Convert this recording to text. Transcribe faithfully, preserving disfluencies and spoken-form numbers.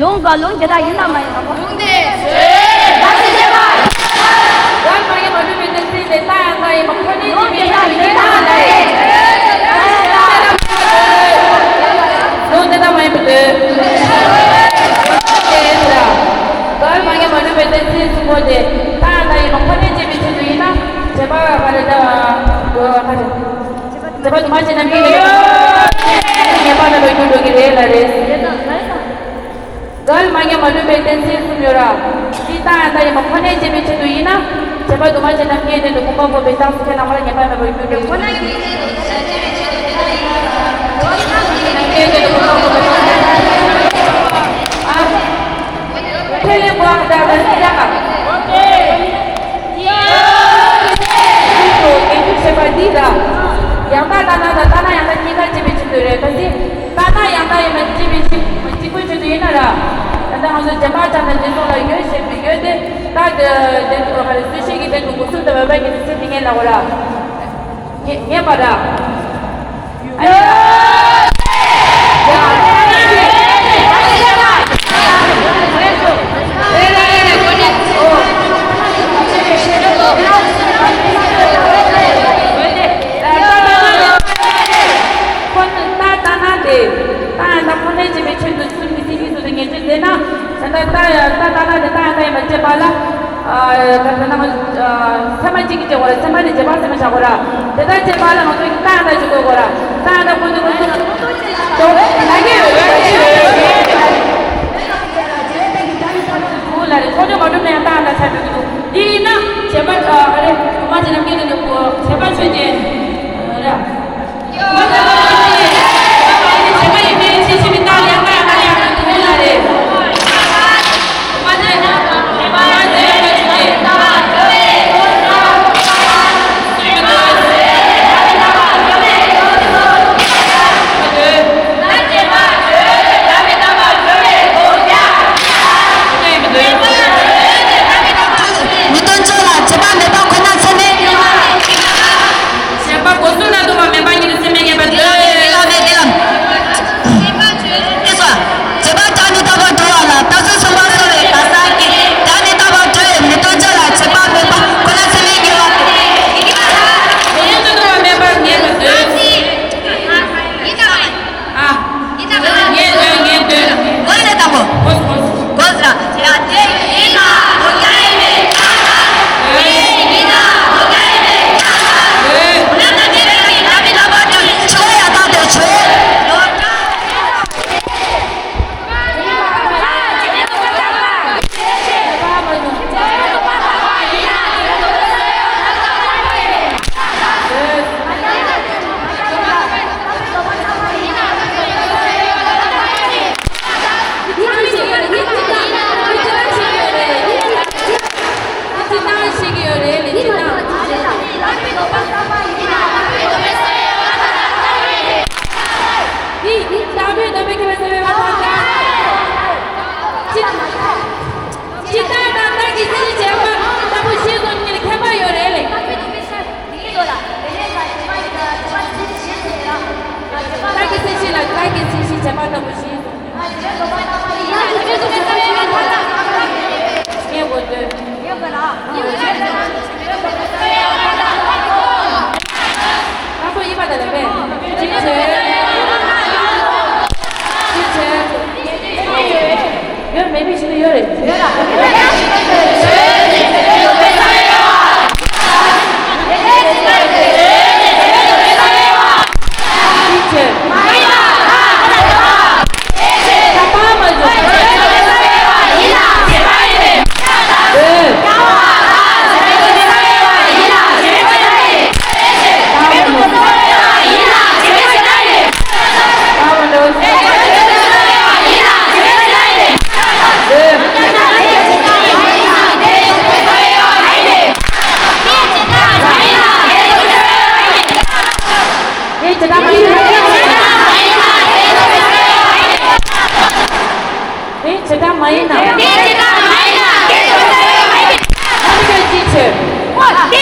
ལུང་ག་ལུང་དེ་དག་ཡིན་ན་མ་ཡིན་ན། ལུང་དེ་བཟོས། ད་ཚེ་བྱེད་པ། གལ་མ་ཡིན་མ་གྲུབ་པའི་དོན་ཚིག་དེ་ད་ཡང་ད་ཡིན་པ་ཁོ་ནའི་སྐྱེ་བའི་ཆེད་དུ་ཡིན་ན་ལ་རེད། ལུང་དེ་ལྟ་མ་ཡིན་པ་དོན། གལ་མ་ཡིན་མ་གྲུབ་པའི་དོན་ཚིག་གསུམ་པོ་དེ་ད་ཡང་ད་ཡིན་པ་ཁོ་ནའི་སྐྱེ་བའི་ཆེད་དུ་ཡིན་ན་བྱེད་པ་ག་རེ་ད་ག་རེ། བྱེད་པ་དུ་མ་བྱེད་ན་མི་ལ་ངེས་པ་མེད་པར་འགྱུར་འགྲོ་གི་རེད་ལ་རེད། གལ་མ་ཉམས་མ་གྲུབ་པའི་གཏན་ཚིགས་གསུམ་ཡོད་ར། འདི་ལྟ་ཡང་ལྟ་ཡིན་པ་ཁོ་ནའི་སྐྱེ་བའི་ཆེད་དུ་ཡིན་ན། བྱེད་པ་དུ་མ་བྱེད་ན་མཁན་དོན་དུ་གོམས་པ་སྤོབས་པའི་རྟགས་སུ་ཁས་བླངས་པ་ལ་ངེས་པ་མེད་པར་འགྱུར་འགྲོ་གི། ཁོ་ན་གི་ཁས་ལེན་དགོས་པ་འདྲ་བ་ཞིག་ཡང་། ཡིན་དུ་ངེས་འབྱུང་ཞེས་པ་འདི་ར། ཡང་དག་ལྟ་ན་དང་ལྟ་ན་ཡང་དག་གཉིས་ཀ་སྐྱེ་བའི་ཆེད་དུ་རེད། གལ་སྲིད་ལྟ་ན་ཡང་དག་ཡིན་པ་སྐྱེ་བའི་ཆེད་གཅིག་པུའི་ཆེད་དུ་ཡིན་ན་ར། ད་ལྟ་ང་ཚོ་རྗེས་དཔག་བྱ་དང་འབྲེལ་ཚོགས་ལ་ཡོད་ཞེས་པའི་ཡོད་དེ། རྟགས་དེ་དེ་ཚོ་ག་རེ་སུས་ཤེས་ཀྱི་དོན་དུ་འགོག་སྲུང་དང་འོས་འབབ་ཀྱི་ཚིག་དེ་ངས་ལབ་པ་ར། ངེས་ངེས་པ་ར། ཁོ་ནི་ད་ལྟ་ན་དེ་ད་ཡང་ད་ཁོ་ནའི་སྐྱེ་བའི་ཆེད་དུ་གསུམ་གྱི་སྲིད་ཞིའི་ཚུལ་དུ་ངེས་འབྱུང་ཟེར་ན། ད་ལྟ་ད་ཡང་ད་ལྟ་ན་དེ་ད་ཡང་ད་ཡིན་པ་སྐྱེ་བ་ལ། ད་ལྟ་ན་ང་ཚོ་སེམས་པ་གཅིག་གིས་སྐྱེ་དགོས་ར། སེམས་པ་ནི་རྗེས་དཔག་སེམས་པ་བྱ་དགོས་ར། དེ་ལྟར་སྐྱེ་བ་ལ་ང་ཚོ་ད་ཡང་ད་ཅིག་དགོས་དགོས་ར། ད་ཡང་ད་ཁོ་ཚོ་ཁོ་ཚོ་ད་ག་གེ་ཡོད་ད་གེ་ཡོད། ཁོ་ལ་རེ་ཚོགས་ཆོས་མ་གྲུབ་ན་ཡང་ད་ཡང་ད་ཆ་འགྲོ་གི་འདུག་འདི་ཡིན་ན་བྱེད་པ་ཨ་རེ་མ་བྱེད་ན་སྐད་དུ་འདུག་གོ་བྱེད་པ་ཆོས་ཅན། ར། མི་སྟོན་ཆོས་ལ་བྱེད་པ་མེད་པ་ཁོ་ན་ཚད་མེད། བྱེད་པ་སྒོ་གསུམ་ན་ལྡོག་པ་མེད་པ་ཉིད་དུ་སེམས་མེད་ངེས་པར་འདོད། དེ་ལ་དེ་ལ། དེ་ཚོ། བྱེད་པ་བདག་ཉིད་རྟག་པར་གྲོལ་བ་ལ་རྟགས་ཚུལ་གསུམ་པ་གསལ་བའི་ག་ས་གི་བདག་ཉིད་རྟག་པར་གྲོལ་བའི་མི་སྟོན་ཆོས་ལ་བྱེད་པ་མེད་པ་ཁོ་ན་ཚད་མེད་ངེས་པར་འདོད། དེ་ཉིད་དུ་ལྡོག་པ་མེད་པར་ངེས་པར་འདོད། ཨ། ངས་འདོད་ངས་འདོད། གོ་ལ་དང་པོ། གོ་གོ། གོ་ལ། ཡ་དེ་ཡིན་ན་གོ་ཡ་ཡིན་མེད། ཡིན་ན་གོ་ཡ་ཡིན་མེད། ང་ད་དེ་རེད་ཀྱི་ད་མི་ལ་བར་དུ་ཆོས་ཡ་ད་དེ་ཆོས། ཇི་ལྟར་ན་བདག་གིས་སྲིད་ཞི་བྱེད་པ་ལྟ་བུ་ཞེས་སོགས་གཉིས་ལ་ཁྱད་པར་ཡོད་རེད་ལེ། བདག་གིས་སྲིད་ཞི་ལ་བདག་གིས་སྲིད་ཞི་བྱེད་པ་ལྟ་བུ་ཞེས་སོགས། ངས་གོ་དོན། ཁ་སོ་ཡིན་པ་དང་ལས་པས། ཅི་བྱེད། ཅི་བྱེད། ཡོད་མེད་མི་ཞིག་ཡོད་རེད། ཡོད་ལ། ཅི་བྱེད། དེ་བྱེད་སྟངས་མ་ཡིན་ན། དེ་བྱེད་སྟངས་མ་ཡིན་ན། དེ་བྱེད་སྟངས་མ་ཡིན་ན། དེ་བྱེད་སྟངས་མ་ཡིན་ན། ཨ་མི་ཀའི་ཅི་བྱེད། ཨོ་དེ་